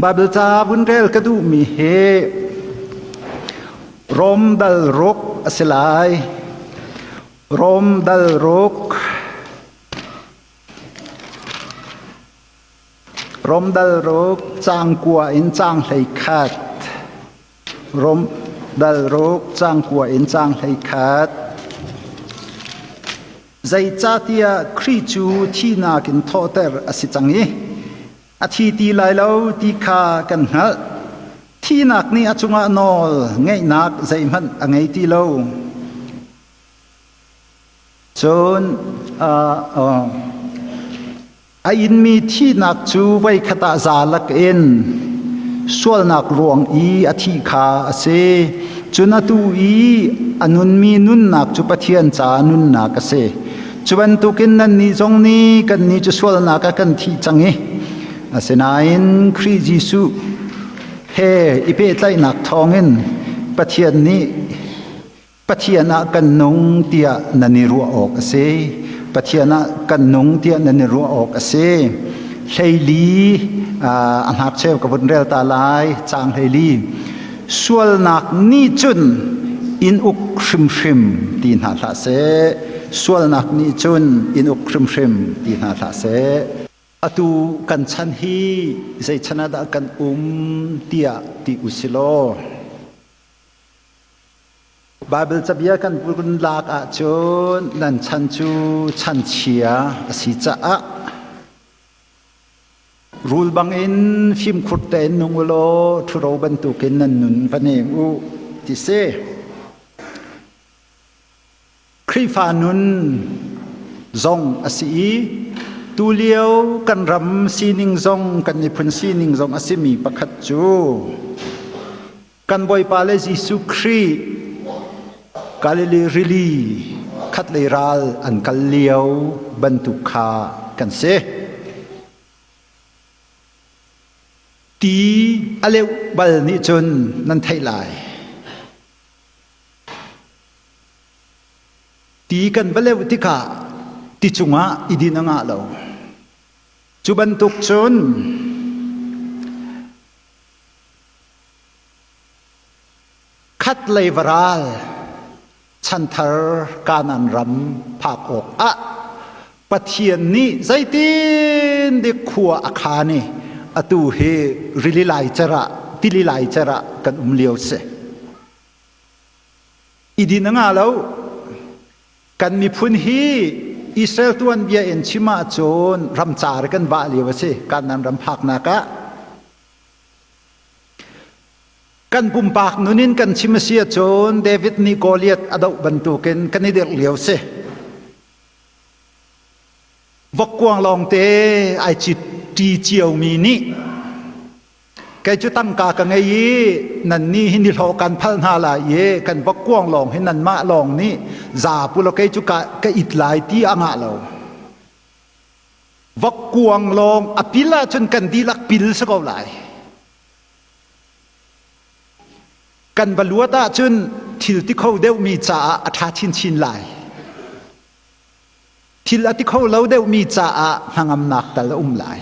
Bible ca vun rel ka duhmi hi Rom dal ruk a si lai. Rom dal ruk Rom dal ruk caang kua in caang 11. Rom dal ruk caang kua in caang 11. Zeicahtiah Khrih cu thihnak in thawhter a si cang i a thi ti lai lo ti kha kan hngalh. Thihnak nih a cungah nawl ngeihnak zeihmanh a ngei ti lo. Cun a inmi thihnak cu voikhat ah za lakin sualnak ruang i a thih kha a si. Cun atu i a nunmi nunnak cu Pathian ca nunnak a si. Cu bantukin nannih zong nih kannih cu sualnak ah kan thih cang i asinain Khrih Jesuh he i pehtlaihnak thawngin Pathian nih Pathian ah kan nung tiah nan i ruah awk a si. Pathian ah kan nung tiah nan i ruah awk a si. Hleili a hnakcheu ka vun rel ta lai, caang 14. Sualnak nih cun in uk hrimhrim ti hna hlah seh. Sualnak nih cun in uk hrimhrim ti hna hlah seh. Atu kan chan hi zei chan ah dah kan um tiah ti usilaw Baibal cabia kan vun lak ahcun nan chan cu chanchia a si caah rul bangin fimkhur tein nung u law ṭhuro bantukin nan nun va nem u ti si. Khrihfa nun zong a si i tulio kan ram sining zong kan miphun sining zong a simi pakhat cu Kan Bawipa le Jesuh Khrih Galilee rili khatlei ral an kal lio bantuk kha kan si. Ti a leuh bal nih cun nan theih lai. Ti kan va leuh tikah ti cungah i din a ngah lo. Cu bantuk cun Khatlei varal chanthar Kanaan ram phak awk ah Pathian nih zeitin dik khua a khan i atu hi rili laicer ah tili laicer ah kan um lio si. I din a ngah lo. Kan miphun hi Israel tuanbia in chim ahcun ramcar kan vah lio a si. Kanaan ram phaknak ah. Kan pumpak nun in kan chim a si ahcun David nih Goliath a doh bantukin kan i dirh lio si. Vokkuang lawngte ai cit ṭi ciomi nih kei cu tangka ka ngei i nan nih hi nihlawh kan phal hna lai i kan vokkuang lawng hi nanmah lawng nih za pu law kei cu ka, ka it lai ti a ngah lo. Vokkuang lawng a pil ahcun kan dihlak pil si ko lai. Kan va luat ahcun thil ti kho deuhmi caah a ṭha chinchin lai. Thil a ti kho lo deuhmi caah hnangamnak tal a um lai.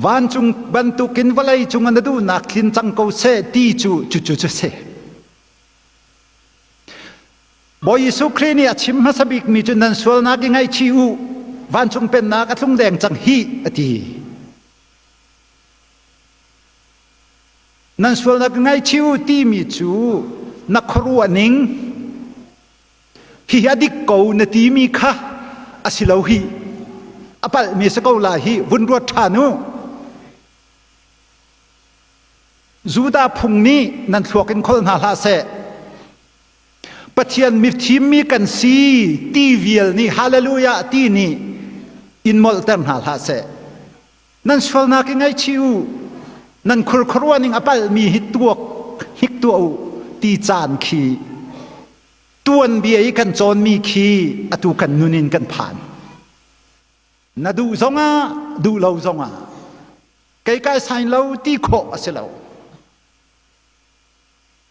Vancung bantukin vawlei cung na duhnak tlin cang ko seh ti cu cucu cu si. Bawi Jesuh Khrih nih a chim hmasa bikmi cu nan sualnak i ngaihchih u, vancung pennak a tlung deng cang hih a ti. Nan sualnak i ngaihchih u timi cu na khuaruah ning hihi a dik ko na timi kha a si lo hi a palhmi si ko lai hi vun ruat ṭhan u. Judah phung nih nan thluak in khol hna hlah seh. Pathian mithimmi kan si ti vial nih hallelujah ti nih in molhter hna hlah seh. Nan sualnak i ngaihchih u. Nan khurkhuaruah ning a palhmi hi tuak hnik tuah u ti caan khi tuanbia i kan cawnmi khi atu kan nun in kan phan. Na duh zongah duh lo zongah kei kai sain lo ti khawh a si lo.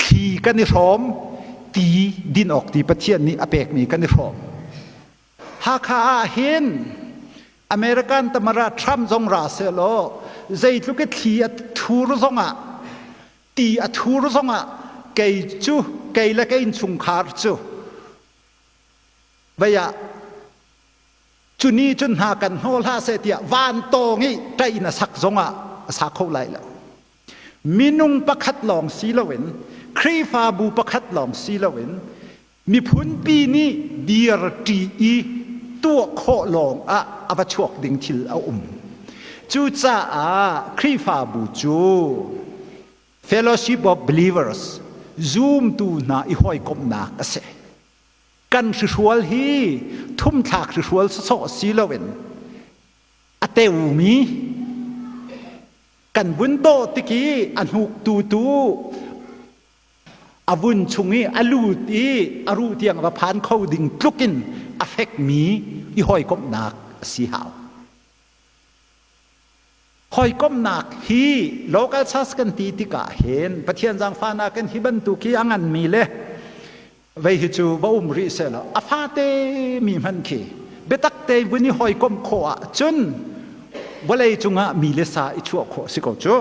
Thli kan i hrawm, ti din awk ti Pathian nih a pekmi kan i hrawm. Hakha ah hin American tamara Trump zong ra seh law. Zeitluk i thli a thur zongah, ti a thur zongah kei cu kei le ka innchungkhar cu vei ah cu ni cun hna kan hnawl hlah seh tiah van tawng i ṭaih in a sak zongah a sa kho lai lo. Minung pakhat lawng si loin Khrihfabu pakhat lawng si loin miphunpi nih dirṭi i tuah khawh lawng ah a va chuak ding thil a um. Cucaah Khrihfabu cu Fellowship of Believers zumtu hna i hawikomhnak a si. Kan hrihrual hi thumthlak hrihrual sawsawh si loin a teumi kan vun dawh tik i a hnuktu tu a vun chung i a lut i a ruh tiang va phan kho ding tluk in a fekmi i hawikomhnak a si hau. Hawikomhnak hi local church kan ti tikah hin Pathian zaangfahnak in hi bantuk hi a nganmi le vei hi cu va um rih sehlaw a fate mi hmanh khi biatak te vun i hawikomh khawh ahcun vawlei cungah mi le sa i chuah khawh si ko cu.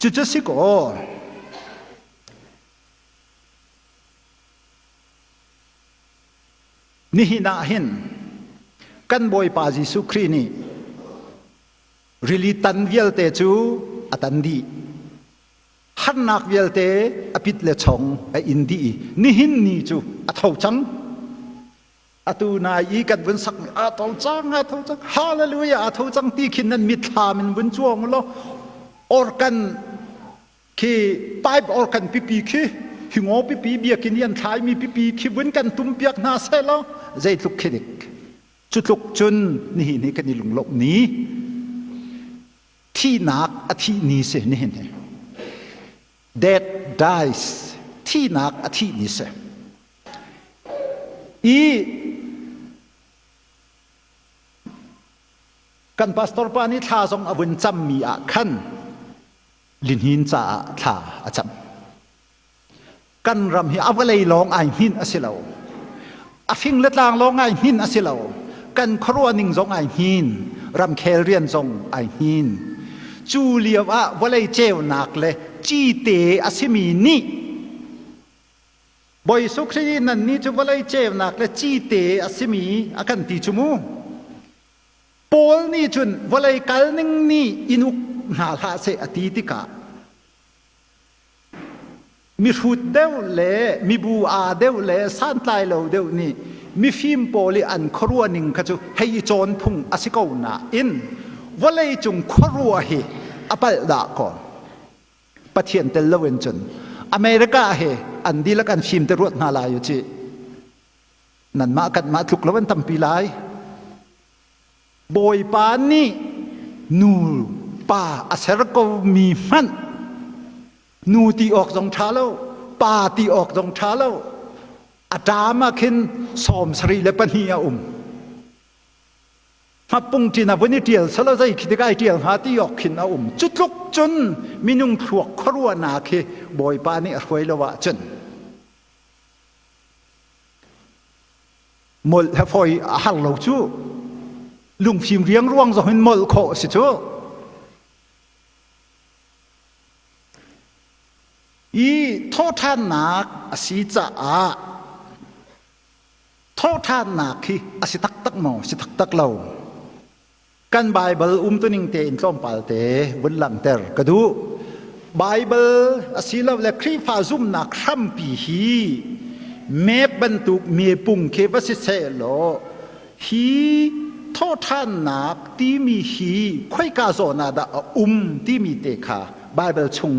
Cucu si kaw nihin ah hin kan Bawipa Jesuh Khrih nih rili tan vialte cu a tan dih. Harnak vialte a pit le chong a in dih i nihin ni cu a tho cang. Atu nai i kan vun sak a tho cang, a tho cang, hallelujah, a tho cang ti khin nan mitthlam in vun cuang law organ khi pipe organ pipi khi hi ngaw pipi biakinn i an thlaimi pipi khi vun kan tum piak hna seh law zeitluk khi dik cu tluk cun nihin hi kan i lunglawmh ni thihnak a thih ni si nihin hi death dies thihnak a thih ni si i kan pastor pa nih thla zong a vun cammi ah khan lihnin caah thla a cam. Kan ram hi a vawlei lawng ai hnin a si lo. A fing le tlang lawng ai hnin a si lo. Kan khuaruah ning zong ai hnin. Ramkhel rian zong ai hnin. Cu lio ah vawlei ceunak le cite a simi nih Bawi Jesuh Khrih nih nannih cu vawlei ceunak le cite a simi a kan ti cu mu. Paul nih cun vawlei kalning nih in uk hna hlah seh a ti tikah mihrut deuh le mibu aa deuh le santlai lo deuh nih mifim pawl i an khuaruah ning kha cu hei i cawn phung a si ko nain vawlei cung khuaruah hi a palh dah kaw Pathian tel loin cun America he an dihlak an fim te ruat hna lai u ci nanmah kanmah tluk lo an tampi lai Bawipa nih nu pa a ser ko mi hmanh nu ti awk zong ṭha lo pa ti awk zong ṭha lo a ṭam ah khin 72 a um hmapung ṭin a vun i ṭial salo zei khi tik ai ṭial hnga ti awk khin a um cu tluk cun minung thluak khuaruahnak hi Bawipa nih a hruai lo ahcun molh he foi a har lo cu lungfim riangruang zong in molh khawh a si cu i thawhṭhannak a si caah thawhṭhannak hi a si taktak maw si taktak lo Kan Baibal umtuning tein tlawmpal te vun langhter ka duh. Baibal asilole Khrihfa zumhnak hrampi hi map bantuk mepung khi va si seh law hi thawhṭhannak timi hi khoika zawn ah dah a um timi te kha Baibal chung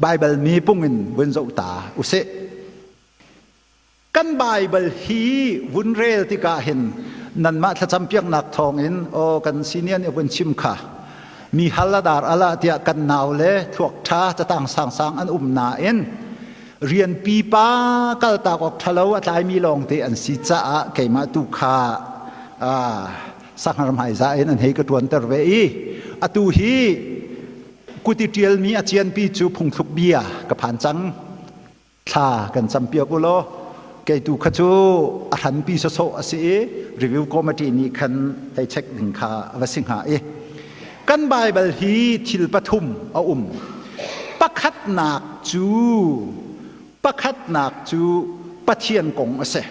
Baibal mepung in vun zoh ta usih. Kan Baibal hi vun rel tikah hin nanmah thlacam piaknak thawngin aw kan senior nih vun chim kha mi hal a dar ala tiah kan nau le thluak ṭha catang sangsang an um nain rian pipa kaltak awk ṭhalo a tlaimi lawngte an si caah keimah tu kha sanghar hmaiza in an hei ka ṭuanter ve i atu hi kuti ṭialmi a cianpi cu phungthluk bia ka phan cang. Thla kan campiak u law kei tu kha cu a hranpi sawsawh a si i review committee nih khan hei check ding kha a va si hnga i. Kan Baibal hi thil pathum a um. Pakhatnak cu pakhatnak cu Pathian kong a si.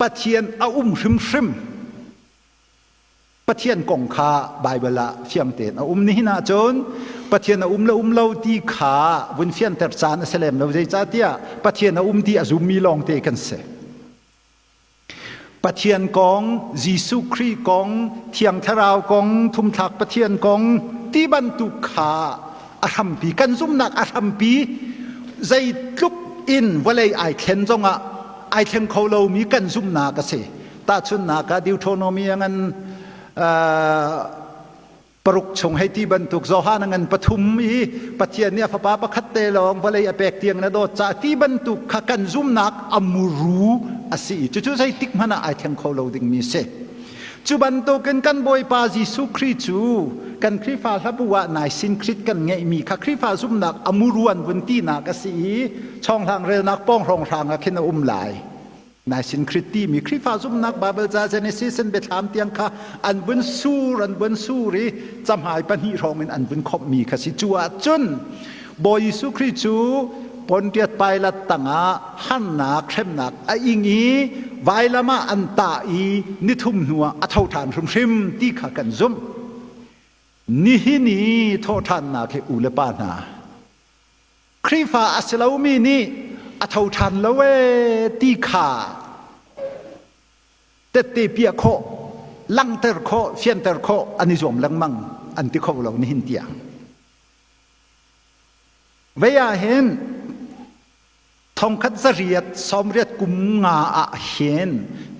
Pathian a um hrimhrim. Pathian kong kha Baibal ah fiang tein a um. Nihin ahcun Pathian a um le um lo ti kha vun fianter caan a si lem lo. Zeicahtiah Pathian a um ti a zummi lawngte kan si. Pathian kong, Jesuh Khrih kong, Thiang Thlarau kong, thumthlak Pathian kong ti bantuk kha a hrampi kan zumhnak a hrampi zeitluk in vawlei ai thlen zongah ai thleng kho lomi kan zumhnak a si. Tahchunhnak ah Deuteronomy a ngan paruk chung hei ti bantuk Johan a ngan pathum i Pathian nih a fapa pakhat te lawng vawlei a pek tiang na dawt caah ti bantuk kha kan zumnak a muru a si i cucu zeitik hmanh ah ai thleng kho lo dingmi si. Cu bantukin kan Bawipa Jesuh Khrih cu kan Khrihfa hlabu ah naisin Khrih kan ngeihmi kha Khrihfa zumnak a muru an vun tinak a si i chawnghlang relnak pawng hrawnghrang ah khin a um lai. Naisin Khrih timi Khrihfa zumhnak Baibal ca Genesis in biathlam tiang kha an vun sur an vun sur i camhai pahnih hrawng in an vun khomhmi kha si. Cu ahcun Bawi Jesuh Khrih cu Pontius Pilat tangah harnak hremnak a ing i vailam ah an tah i nithum hnuah a tho ṭhan hrimhrim ti kha kan zumh. Nihin i thawhṭhannak hi u le pa hna Khrihfa a si lomi nih a tho ṭhan lo ee ti kha tette piah khawh, langhter khawh, fianter khawh an i zuam lengmang an ti kho lo nihin tiang. Vei ah hin thongkhat zariat sawmriat kum nga ah hin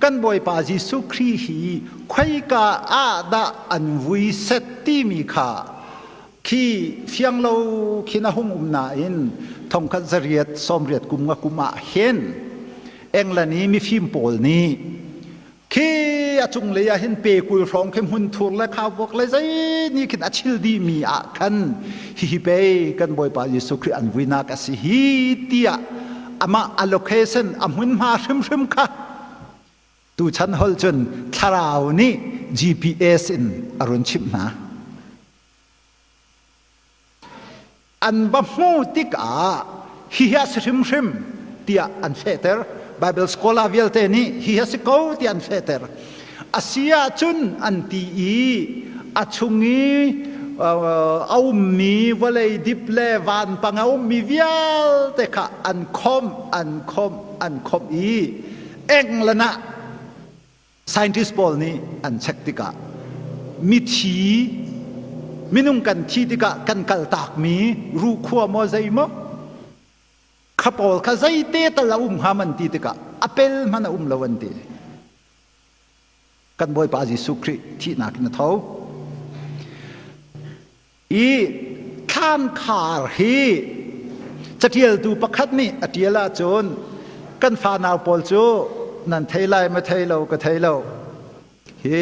kan Bawipa Jesuh Khrih hi khoika ah dah an vui set timi kha khi fiang lo khin a hung um nain thongkhat zariat sawmriat kum nga kum ah hin England i mifim pawl nih Khi a cunglei ah hin pe 20 hrawng khi hmunthur le khaubawk le zei nih khin a chil dihmi ah khan hihi pei kan Bawipa Jesuh Khrih an vuinak a si hi tiah amah a location a hmunhma hrimhrim kha tuchan holh cun thlarau nih GPS in a run chimh hna. An va hmuh tikah hihi a si hrimhrim tiah an fehter. Bible scholar vialte nih hihi a si ko tiah an fehter. A si ahcun an ti i a chung i a ummi vawlei dip le vanpang a ummi vialte kha an khomh, an khomh, an khomh i England ah Scientist pawl nih an check tikah mithi minung kan thi tikah kan kaltakmi ruhkhua maw zei maw kha pawl kha zeite tal a um hnga man ti tikah a pel hmanh a um lo an ti. Kan Bawipa Jesuh Khrih thihnak in a tho. I thlankhar hi caṭialtu pakhat nih a ṭial ahcun kan fanau pawl cu nan thei lai ma thei lo ka thei lo. Hi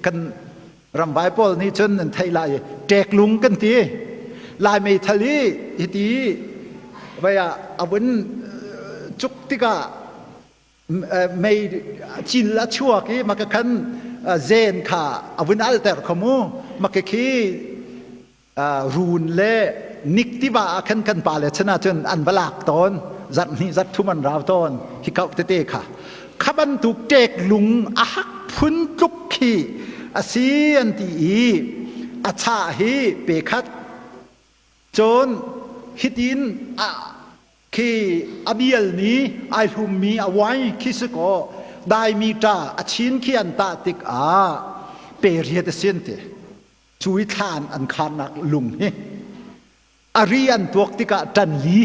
kan ramvai pawl nih cun nan thei lai i ṭeklung kan ti. Lai meithal i hiti vei ah a vun cuk tikah mei cil a chuak i maka khan zen kha a vun alter kho mu maka khi run le nik tiva ah khan kan pa le chan ahcun an va lak tawn zarh hnih zarh thum an rau tawn hi kau tete kha kha bantuk ṭek lung a hak phun tluk khi a si an ti i a chah hi pe khat cun hitin a khi a bialmi ai hlummi a wai khi si kaw daimi ṭa a chin khi an tah tikah pe riat a sin ti cu i thlan an kharnak lung hi a ri an tuak tikah ṭan li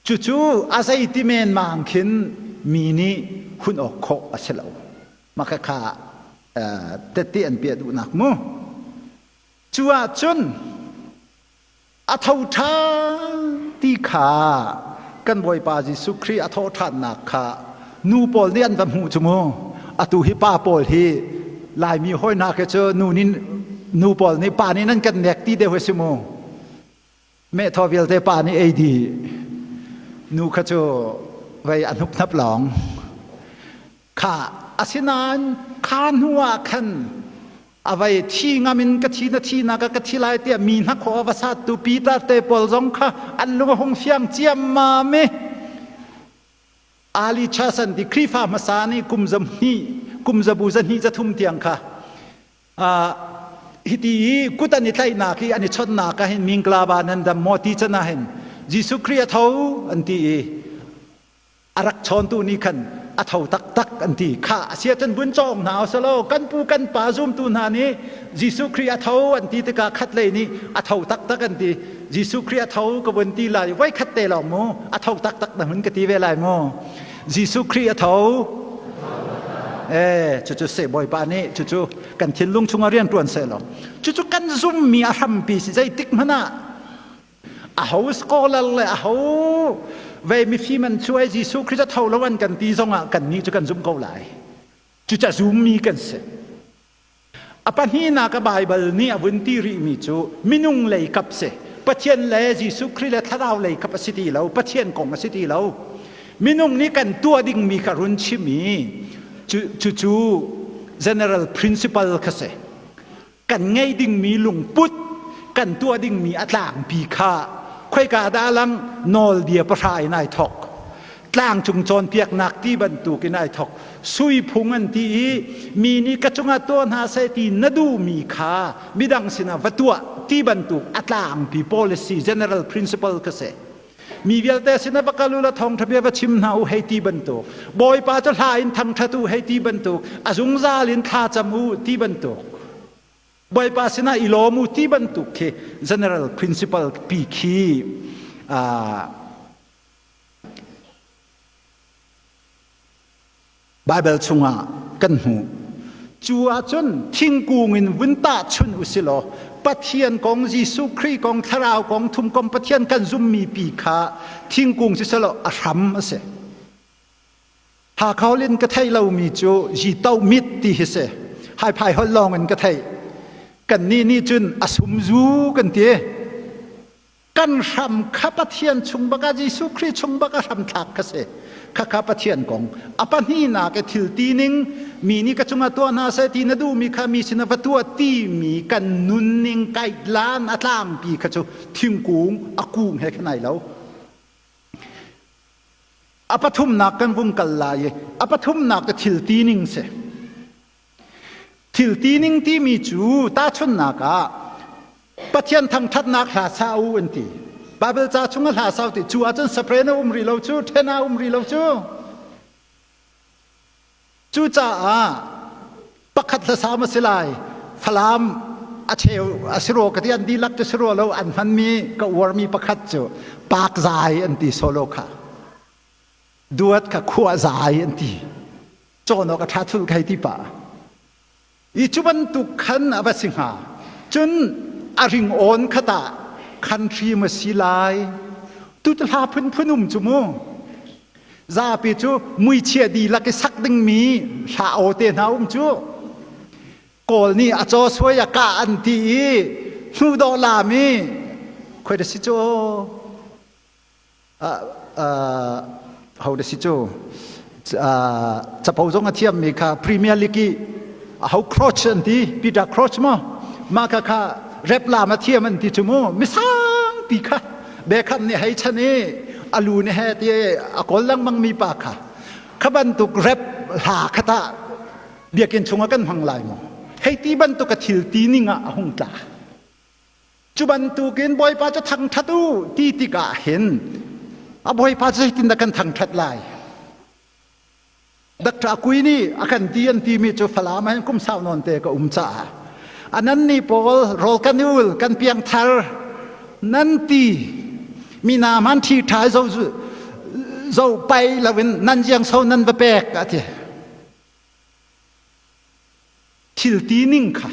cucu a zeiti men mang khin mi nih hun awk khawh a si lo maka kha tette an piah duhnak mu cu ahcun A tho ṭhan ti kha kan Bawipa Jesuh Khrih a thawhṭhannak kha nu pawl nih an va hmuh cu mu. Atu hi pa pawl hi Laimi hawi hna khi cu nu nih nu pawl nih pa nih nan kan nek ti deuh hi si mu. Mehthaw vialte pa nih ei dih. Nu kha cu vei a hnuphnap lawng. Kha asinain kha hnu ah khan. A vai thi ngam in ka thi na thi na ka ka thi lai tiah mi hnakhaw a va sattu Peter te pawl zong kha an lung a hung fiang ciammam i Ali Chasan ti Khrihfa hmasa nih kum zamhnih kum zabu zahnih zathum tiang kha hiti i kut an i tlaihnak i an i chawnhnak ah hin mingklaba nan dam maw ti can ah hin Jesuh Khrih a tho an ti i a rak chawntu nih khan a tho taktak an ti kha a sia cun vun cawng hna usalaw kan pu kan pa zumtu hna nih Jesuh Khrih a tho an ti tikah khat lei nih a tho taktak an ti Jesuh Khrih a tho ka vun ti lai voi khat te lawng mu a tho taktak na hun ka ti ve lai mu Jesuh Khrih a tho eh cucu se bawipa nih cucu kan thinlung chungah rian ṭuan seh law cucu kan zummi a hrampi si zeitik hmanh ah aho scholar le aho ve mifim an chuai Jesuh Khrist a tho lo an kan ti zongah kan nih cu kan zum ko lai cuca zummi kan si a pahnihnak a Baibal nih a vun ti rihmi cu minung lei kap si Pathian le Jesuh Khrist le thlarau lei kap a si ti lo Pathian kong a si ti lo minung nih kan tuah dingmi kha run chim i cu cu general principle kha si kan ngei dingmi lungput kan tuah dingmi a tlangpi kha khoika dah lang nawlbia pahra in ai thok tlangcung cawnpiaknak ti bantuk in ai thok sui phung an ti i mi nih ka cungah tuah hna seh ti na duhmi kha midang sinah va tuah ti bantuk a tlangpi policy general principle ka si Mi vialte sinah va kal u law thawngṭha bia va chim hna u hei ti bantuk. Bawipa cu hla in thangṭhat u hei ti bantuk. A zungzal in thla cam u ti bantuk. Bawipa sinah i lawm u ti bantuk khi general principle pi khi Baibal chungah kan hmuh. Cu ahcun thingkung in vun tahchunh u si law Pathian kong, Jesuh Khrih kong, Thlarau kong, thumkom Pathian kan zummi pi kha thingkung si selaw a hram a si. Hakha holh in ka theih lomi cu yi to mit ti hi si. Haiphai holh lawng in ka theih. Kannih nih cun a sumzu kan ti. Kan hram kha Pathian chung bak ah Jesuh Khrih chung bak ah hramthlak kha si. Khakha Pathian kong. A pahnihnak i thil tining mi nih ka cungah tuah hna seh ti na duhmi kha mi sinah va tuah timi kan nunning kaitlan a tlangpi kha cu thingkung a kung he khan ai lo. A pathumnak kan vung kal lai i a pathumnak ka thil tining si. Thil tining timi cu tahchunhnak ah Pathian thangṭhatnak hla sa u an ti. Baibal ca chung a hla sau ti cu ahcun sapren a um rih lo cu, ṭhen a um rih lo cu. Cucaah pakhat hla sa ma si lai, Falam a cheu a si rua ka ti an dihlak cu si rua lo an hmanmi ka uarmi pakhat cu pak zai an ti solo kha. Duat kha khua zai an ti. Cawn awk a ṭha thul kai ti pah. I cu bantuk khan a va si hnga. Cun a ringawn kha tah country ma si lai. Tu hla phunphun um cu mu. Zapi cu muichia dihlak i sak dingmi hla aw te hna um cu. Kawl nih a caw suai a kah an ti i hnu dawh lam i khoi da si cu ho da si cu capo zong a thiammi kha Premier League i ho Crouch an ti Peter Crouch maw mah kha kha rep lam a thiam an ti cu mu misangpi kha Beckham nih hei chan i a lu nih he ti a kawl lengmang mi pa kha kha bantuk rep hla kha tah biakinn chungah kan hmang lai maw hei ti bantuk a thil ti ning ah a hung tla Cu bantukin Bawipa cu thangṭhat u ti tikah hin a Bawipa cu zeitindah kan thangṭhat lai? Dr. Kui nih a kan ti an timi cu Falam ah hin kum sau nawn te ka um caah anan nih pawl rawl kan ul kan piangthar nan ti mi na man thi ṭha zo zo pai loin nan jiang so nan va pek a ti thil ti ning kha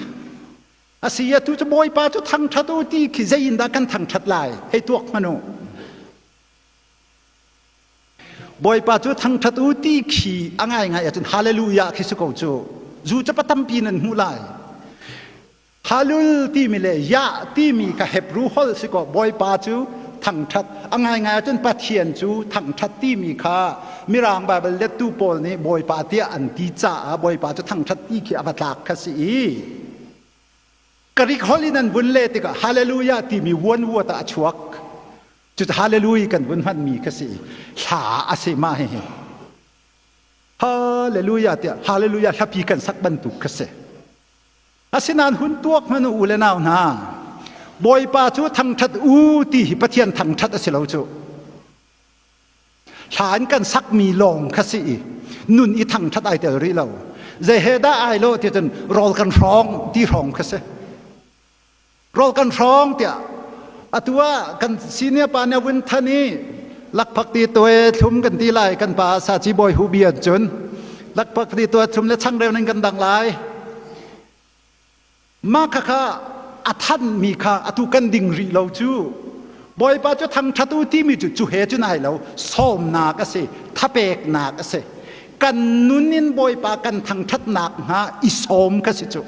A si atu cu Bawipa cu thangṭhat u ti khi zei in dah kan thangṭhat lai hei tuak hmanh u. Bawipa cu thangṭhat u ti khi a ngaingai ahcun hallelujah khi si ko cu. Zu cu pa tampi nan hmuh lai. Halul timi le Yah timi kha Hebrew holh si ko Bawipa cu thangṭhat a ngaingai ahcun Pathian cu thangṭhat timi kha Mirang Baibal lettu pawl nih Bawipa tiah an ti caah Bawipa cu thangṭhat ti khi a va tlak kha si i. Greek holh in an vun leh tikah Hallelujah timi one word ah a chuak. Cucu Hallelujah kan vun hmanmi kha si. Hla a si mah hihi. Hallelujah tiah Hallelujah hlapi kan sak bantuk kha si. Asinain hun tuak hmanh u le nau hna, Bawipa cu thangṭhat u ti hi Pathian thangṭhat a si lo cu. Hla in kan sakmi lawng kha si i nun i thangṭhat ai tel rih lo. Zei he dah ai lo ti cun rawl kan hrawng ti hrawng kha si. Rawl kan hrawng tiah atu ah kan senior pa nih a vun than i lakphak ti tuai thlum kan ti lai kan pa saci bawi hu bia cun lakphak ti tuai thlum le changreu ning kan dang lai. Mah khakha a thanmi kha atu kan ding rih lo cu. Bawipa cu thangṭhat u timi cu cu he cun ai lo sawmnak a si thapeknak a si. Kan nun in Bawipa kan thangṭhatnak hnga i sawm kha si cu.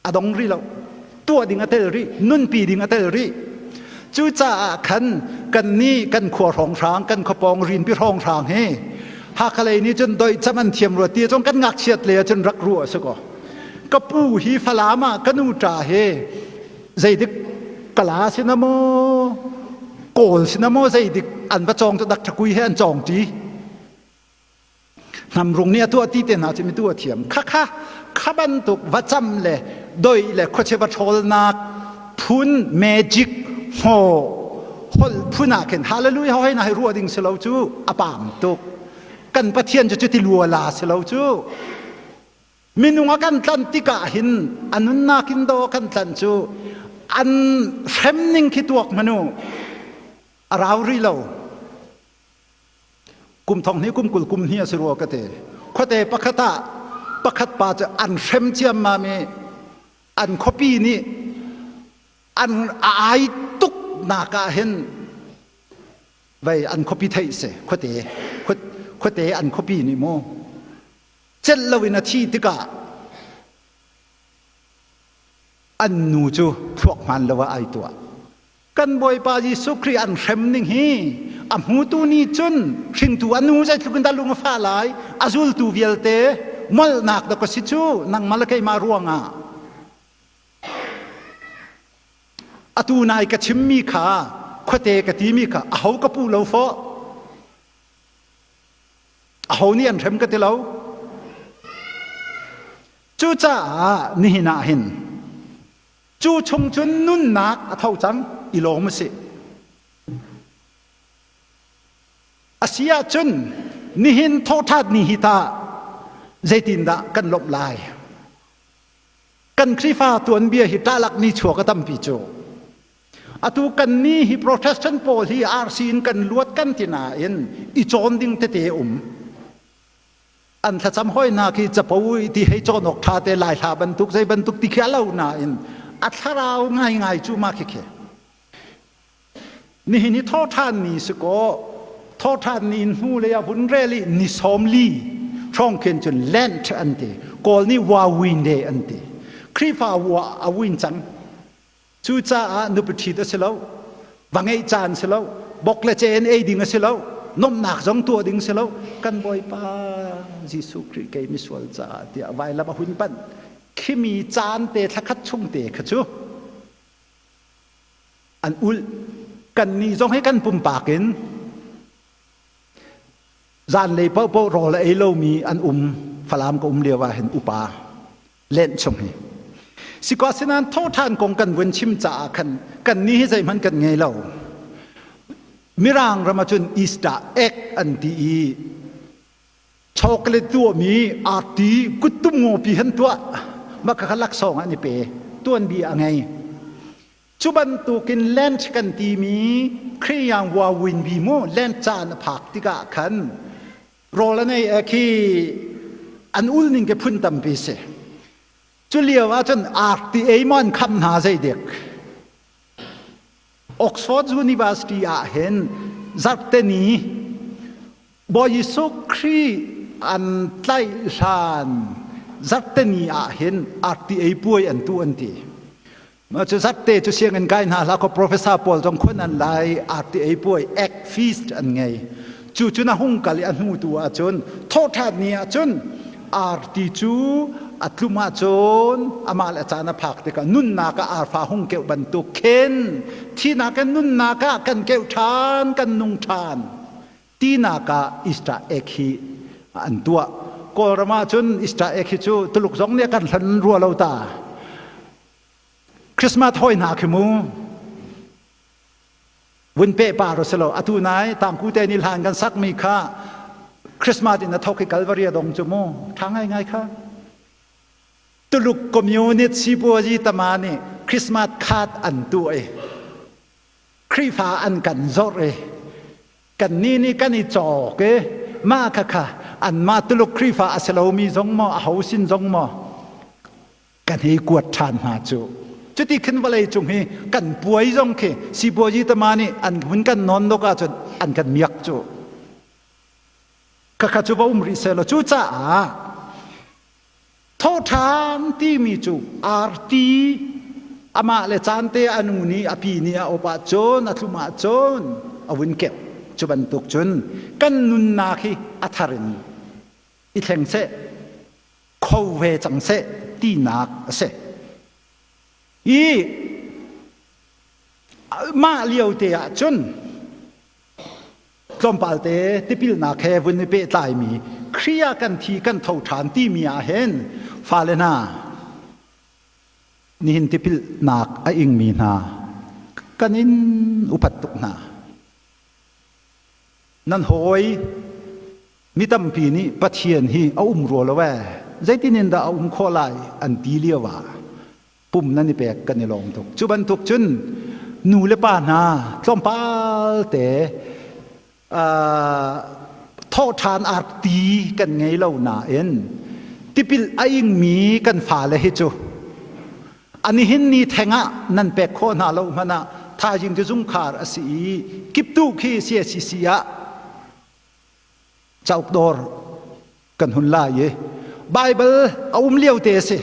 A dong rih lo. Tuah ding a tel rih, nunpi ding a tel rih. Cucaah khan kan nih kan khua hrawnghrang, kan khuapawng rinpi hrawnghrang hi Hakha lei nih cun doih cam an thiam rua ti cun kan ngakchiat lei ah cun rak ruah a si ko. Ka pu hi Falam ah ka nu ṭa hi zeidik kala si na maw Kawl si na maw zeidik an va cawng cu dak ṭhakui he an cawng ṭi. Hnamrung nih a tuah ti te hna cu mi tu a thiam. Khakha kha bantuk va cam le doi le khuachia va ṭhawlnak phun magic hngaw holh phun ah khin hallelujah hoi na hei ruah ding si lo cu a pam tuk. Kan Pathian cu cuti luala si lo cu. Minung a kan tlanh tikah hin a nunnak in daw kan tlanh cu an hrem ning khi tuak hmanu a rau rih lo. Kum thong hnih kum 20 kum hnih a si rua ka ti. Khuate pakhat ah pakhat pa cu an hrem ciammam i an khuapi nih an a ai tuk nak ah hin vei an khuapi theih si khuate khuate an khuapi nih mu celh loin a thi tikah an nu cu thluak hmaan lo ah ai tuah. Kan Bawipa Jesuh Khrih an hrem ning hi a hmutu nih cun hringtu a nu zeitluk in dah lung a fah lai, a zultu vialte molhnak dah ka si cu nangmah le keimah ruangah. Atu nai ka chimmi kha khuate ka timi kha aho ka pu lo fawh. Aho nih an hrem ka ti lo. Cucaah nihin ah hin cu chung cun nunnak a tho cang i lawm a si. A si ahcun nihin thawhṭhan ni hi tah zeitindah kan lawmh lai? Kan Khrihfa tuanbia hi ṭahlak ni chuak a tampi cu. Atu kan ni hi Protestant pawl hi RC in kan luat kan ti nain i cawn ding tete um. An thlacam hoi hna khi capo ti hei cawn awk ṭha te lai hla bantuk zei bantuk ti khi a lo nain a thlarau ngaingai cu ma khi khi. Nihin hi thawṭhan ni si kaw thawṭhan ni in hnu lei ah vun rel i ni 40 hrawng khin cun Lent an ti. Kawl nih Wawin Day an ti. Khrihfa wa a win cang. Cucaah nupi ṭhit a si lo, va ngeih caan si lo, bok le ce in ei ding a si lo, nomhnak zong tuah ding si lo. Kan Bawipa Jesuh Khrih kei misual caah tiah vailam a hun panh. Khimi caan te thlakhat chung te kha cu an ulh. Kannih zong hi kan pumpak in zanlei paohpaoh rawl a ei lomi an um. Falam ka um lio ah hin upa lenh chung hi. Sikaw sinan thawhṭhan kong kan vun chim caah khan kan nih hi zeihmanh kan ngei lo. Mirang ram ahcun Easter egg an ti i chocolate tuahmi arti kuttum ngopi han tuah mah kha laksawng an i pe tuanbia a ngei. Cu bantukin Lent kan timi Khriyang wawin bi mu Lent caan a phak tikah khan rawl an ei khi an ul ning ke phun tampi si. Cu lio ah cun arti ei maw an kham hna zeidik. Oxford University ah hin zarhte ni Bawi Jesuh Khrih an tlaih hlan zarhte ni ah hin arti ei puai an tu an ti. Mah cu zarhte cu sianginn kai hna hlah kaw professor pawl zong khon an lai arti ei puai egg feast an ngei. Cu cu na hung kal i a hnu tu ahcun thawhṭhan ni ahcun arti cu A tlum ahcun amah le a caan a phak tikah nunnak ah arfa hung keuh bantuk khin thihnak in nunnak ah kan keuh ṭhan, kan nung ṭhan tinak ah Easter egg hi an tuah. Kawlram ahcun Easter egg hi cu Tuluk zong nih a kan hlan rua lo ta. Christmas hawi hna khi mu. Vun peh par a si lo. Atu nai tangku te nih hlan kan sakmi kha Christmas in a thok i Calvary a dong cu mu. Ṭha ngaingai kha. Tuluk communist sipuazi tama nih Christmas card an tuah i Khrihfa an kan zorh i kannih nih kan i cawk i mah khakha anmah Tuluk Khrihfa a si lomi zong maw aho sin zong maw kan hei kuat ṭhan hna cu. Cuti khin vawlei cung hi kan puai zong khi sipuazi tama nih an hun kan nawn dok ahcun an kan miak cu. Khakha cu va um rih sehlaw cucaah thawhṭhan timi cu arti amah le caan te a nu nih a pi nih a op ahcun a tlum ahcun a vun keuh. Cu bantuk cun kan nunnak hi a thar in i thleng seh, kho ve cang seh tinak a si. I mah lio te ah cun tlawmpal te tipilnak he vun i pehtlaimi Khrih ah kan thi kan tho ṭhan timi ah hin fale hna nihin tipilnak a ingmi hna kan in upat tuk hna. Nan hawi mi tampi nih Pathian hi a um rua lo ee zeitin in dah a um khawh lai an ti lio ah pum nan i pek kan i lawm tuk. Cu bantuk cun nu le pa hna tlawmpal te thawhṭhan arti kan ngei lo nain tipil a ingmi kan fale hi cu anihin ni theng ah nan pek khawh hna lo hmanh ah thaizing cu zungkhar a si i kiptu khi CACC ah cauk dawr kan hun lai i Baibal a um lio te a si.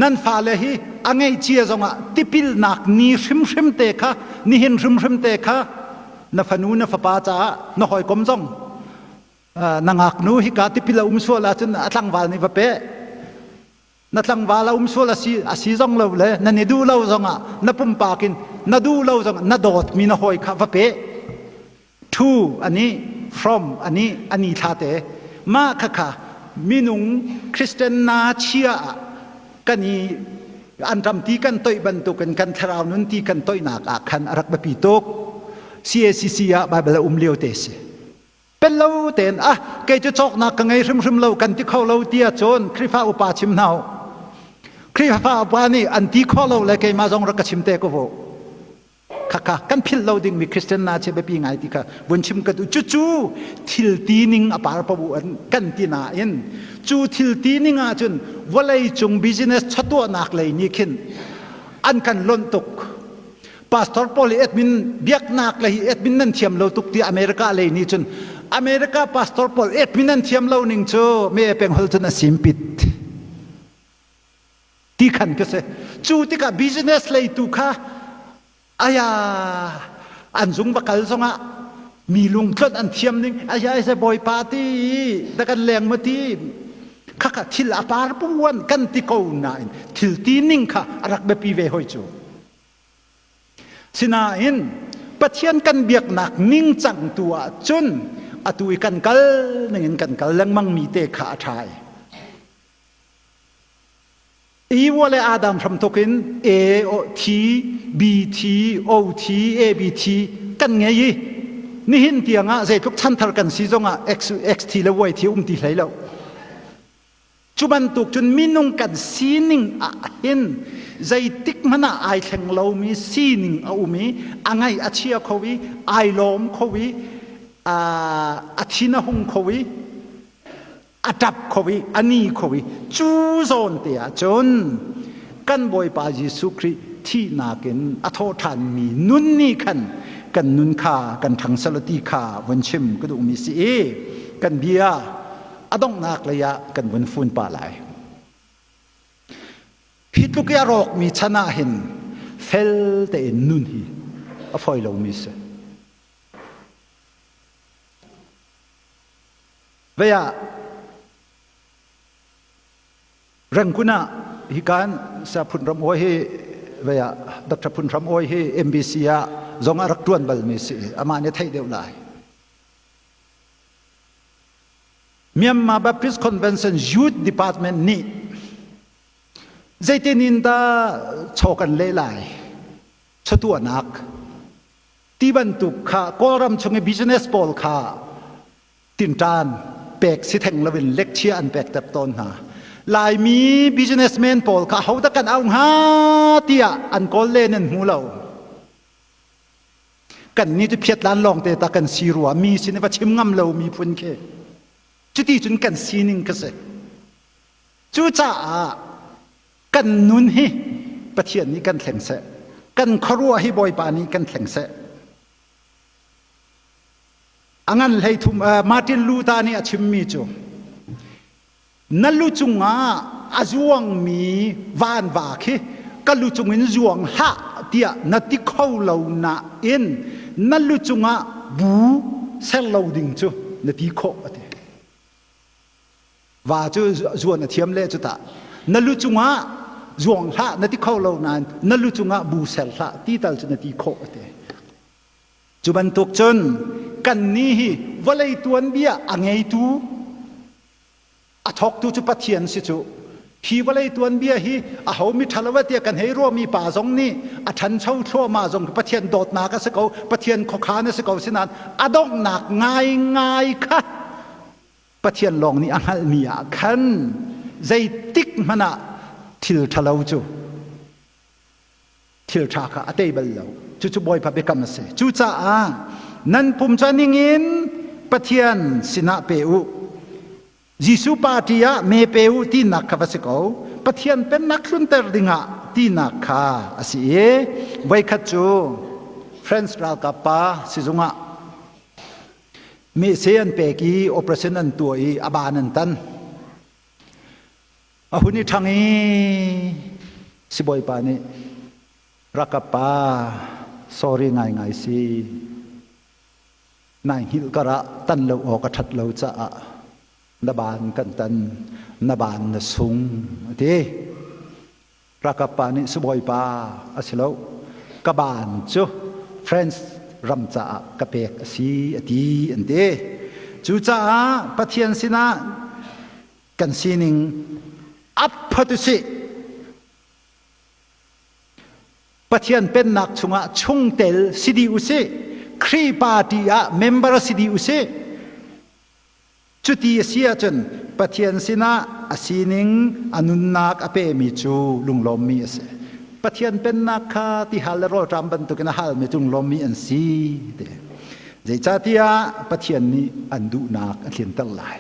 Nan fale hi a ngeihcia zongah tipilnak ni hrimhrim te kha nihin hrimhrim te kha na fanu na fapa caah na hawikom zong na ngaknu hika tipil a um sual ahcun a tlangval nih va pe na tlangval a um sual a si a si zong lo le nan i duh lo zongah na pumpak in na duh lo zong na dawtmi na hawi kha va pe to ani from ani ani thla te mah khakha minung Christian na chia ah kan i an ram ti kan toih bantukin kan thlarau nun ti kan toihnak ah khan a rak biapi tuk CACC ah Bible a um lio te si pel lo tein ah kei cu cawknak ka ngei hrimhrim lo kan ti kho lo ti ahcun Khrihfa upa chim hna u Khrihfa upa nih an ti kho lo le keimah zong rak ka chim te ko vo khakha kan philh lo dingmi Christian na che biapi ngai ti kha vun chim ka duh cucu thil ti ning a par pabu an kan ti nain cu thil ti ning ah cun vawlei cung business chatuahnak lei nih khin an kan lonh tuk pastor pawl hi admin biaknak lei hi admin nan thiam lo tuk ti America lei nih cun America pastor pawl admin nan thiam lo ning cu me peng hol cun a simpit ti khan ka si cu tikah business lei tu kha aya an zung va kal zongah mi lungtlon an thiam ning aya ai bawipa ti da kan leng ma ti khakha thil a par puan kan ti ko nain thil ti ning kha a rak biapi ve hoi cu sinain Pathian kan biaknak ningcang tu ah cun atu i kan kal ning in kan kal lengmang mi te kha a ṭha i Ewa le Adam hramthawk in A O T B T O T A B T kan ngei i nihin tiang ah zeitluk chanthar kan si zongah X X T le Y T um ti hlei lo. Cu bantuk cun minung kan sining ah hin zeitik hmanh ah ai thleng lomi sining a um i a ngaih a chia kho i ai lawm kho i a thin a hung kho i a ṭap kho i a ni kho i cu zawn te ah cun kan Bawipa Jesuh Khrih thihnak in a thawhṭhanmi nun nih khan kan nun kha kan ṭhang ti kha vun chim ka duhmi si i kan bia a donghnak lei ah kan vun fun pah lai. Hi tluk i a rawkmi chan ah hin fel tein nun hi a fawi lomi si. Vei ah. Rangoon ah hikan Saya Phun Ram Awi hi vei ah Dr. Phun Ram Awi hi MBC ah zong a rak ṭuan balmi si amah nih theih deuh lai. Myanmar Baptist Convention Youth Department nih zeitin in dah chaw kan leh lai chatuahnak ti bantuk kha Kawlram chung i business pawl kha tinṭan pek si theng loin lecture an pek tep tawn hna. Laimi businessman pawl kha hodah kan au hnga tiah an kawl len an hmu lo. Kan ni cu phiatlan lawng te ta kan si rua mi sin va chim ngam lo mi phun khi. Cuti cun kan sining ka si. Cucaah kan nun hi Pathian nih kan thleng seh. Kan khuaruah hi Bawipa nih kan thleng seh. A ngan hlei thum Martin Luther nih a chimmi cu na lu cungah a zuangmi vanva khi ka lu cungin zuang hlah tiah na ti kho lo nain na lu cungah bu ser lo ding cu na ti khawh a ti. Va cu zuan a thiam le cu tah na lu cungah zuang hlah na ti kho lo nain na lu cungah bu ser hlah ti tal cu na ti khawh a ti. Cu bantuk cun kannih hi vawlei tuanbia a ngeitu a thawktu cu Pathian si cu. Hi vawlei tuanbia hi aho mi ṭhalo tiah kan hei ruahmi pa zong nih a ṭhancho thluahmah zong Pathian dawtnak a si ko, Pathian khuakhan a si ko sinain a donghnak ngaingai kha Pathian lawng nih a hngalhmi ah khan zeitik hmanh ah thil ṭhalo cu thil ṭha kha a tei bal lo. Cucu Bawipa biakam a si. Cucaah nan pum cu a ningin Pathian sinah pe u. Jesuh party ah me pe u tinak kha va si ko. Pathian pennak tlunter dingah tinak kha a si i voikhat cu French ralkap pa sizung ah mehse an pek i operation an tuah i a ban an tan. A hun i ṭhang i sibawipa nih rakap pa sorry ngaingai si nai hngilh karah tan lo awk a ṭhat lo caah na baan kan tan na baan na sung a ti. Rakap pa nih sibawipa a si lo ka baan cu France ram caah ka pek a si a ti an ti. Cucaah Pathian sinah kan sining ap phot usih. Pathian pennak chungah chungtel si dih usih. Khrih party ah member si dih usih. Cuti a si ahcun Pathian sinah a sining a nunnak a pemi cu lunglawmmi a si. Pathian pennak kha tihal le rawlṭam bantukin a halmi cu lunglawmmi an si. Zeicahtiah Pathian nih an duhnak a tlinter lai.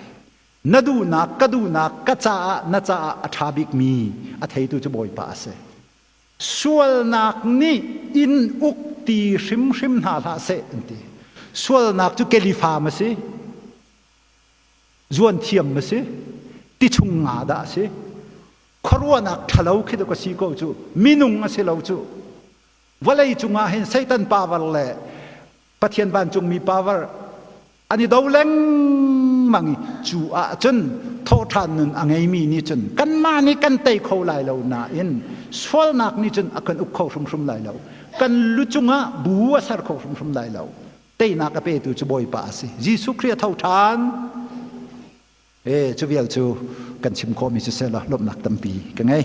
Na duhnak ka duhnak ka caah na caah a ṭha bikmi a theitu cu Bawipa a si. Sualnak nih in uk ti hrimhrim hna hlah seh an ti. Sualnak cu kelifam a si, zuan thiam a si, tichung nga dah a si. Khuaruahnak ṭhalo khi dawk a si ko cu, minung a si lo cu. Vawlei cungah hin Satan power le Pathian vancungmi power an i do lengmang i cu ahcun thawhṭhan nun a ngeimi nih cun kanmah nih kan tei kho lai lo nain sualnak nih cun a kan uk kho hrimhrim lai lo. Kan lu cungah bu a ser kho hrimhrim lai lo. Teinak a petu cu Bawipa a si. Jesuh Khrih a tho ṭhan. E, cu vial cu kan chim khawhmi siseh law lawmhnak tampi ka ngei.